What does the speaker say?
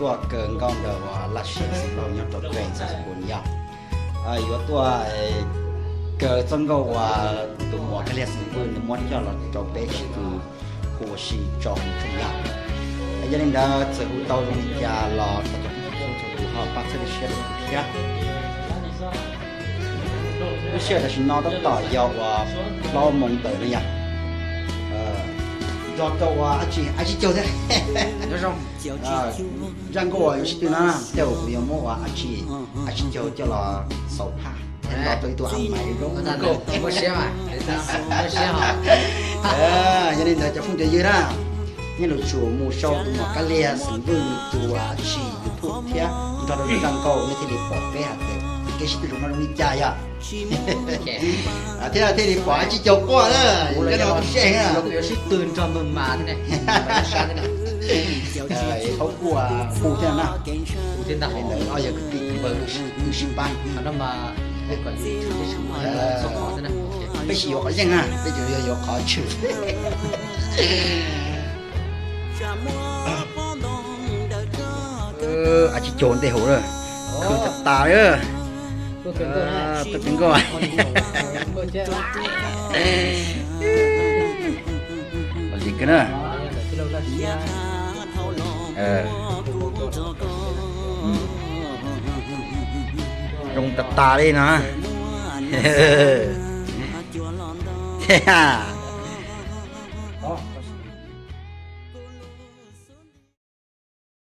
Tuaj kaw nkauj ntawm uas Laj Sim Xeem Lauj nyob rau Grand Central School yog yuav tuaj kaw txoj nkauj uas tus muam Kab Lia Xeem Vwj nws muab coj los rau peb tsis tus hu ua si tso hauv tshooj yog. Yog li ntawd txawm hu tau zoo li cas los thov cov phooj ywg txhua tus ho pab txhawb siab rau kuv thiab. Lub sij hawm tam sim no tab tom yog uas plaub moos tawm no yog nrog rau uas ab tsi, ab tsi caug thiab. Zaj nkauj uas yuav sib tw no tej zaum kuv yuav muab uas ab tsi, ab tsi caug coj los xaus phaj thiab nrog rau ib tug a maiv zoo nkauj. Yog li ntawd cov phooj cov ywg na, nej lus tsum mus sau tus muam Kab Lia Xeem Vwj tus uas ab tsi YouTube thiab nrog rau zaj nkauj nej thiaj li pom peb hais tias kev sib tw zoo no zoo li cas yog. Thiab thiaj li pom ab tsi caug quaj na, kuv los yog seb na, sib tw nrog npawg mas thiab ne, sab thiab ne. Thaub kuj hu thiab na, hu thiab ntag, ob yog kwv tij npawg wb sib pab no mas peb sim yuav qhov yeej na, peb yuav yuav qhov tshwm. Ab tsi caug ntej hauv na, khwv tas tas li. Tuaj kawg nkauj. Lim kawg na. Zoo tas tas li no. Thiab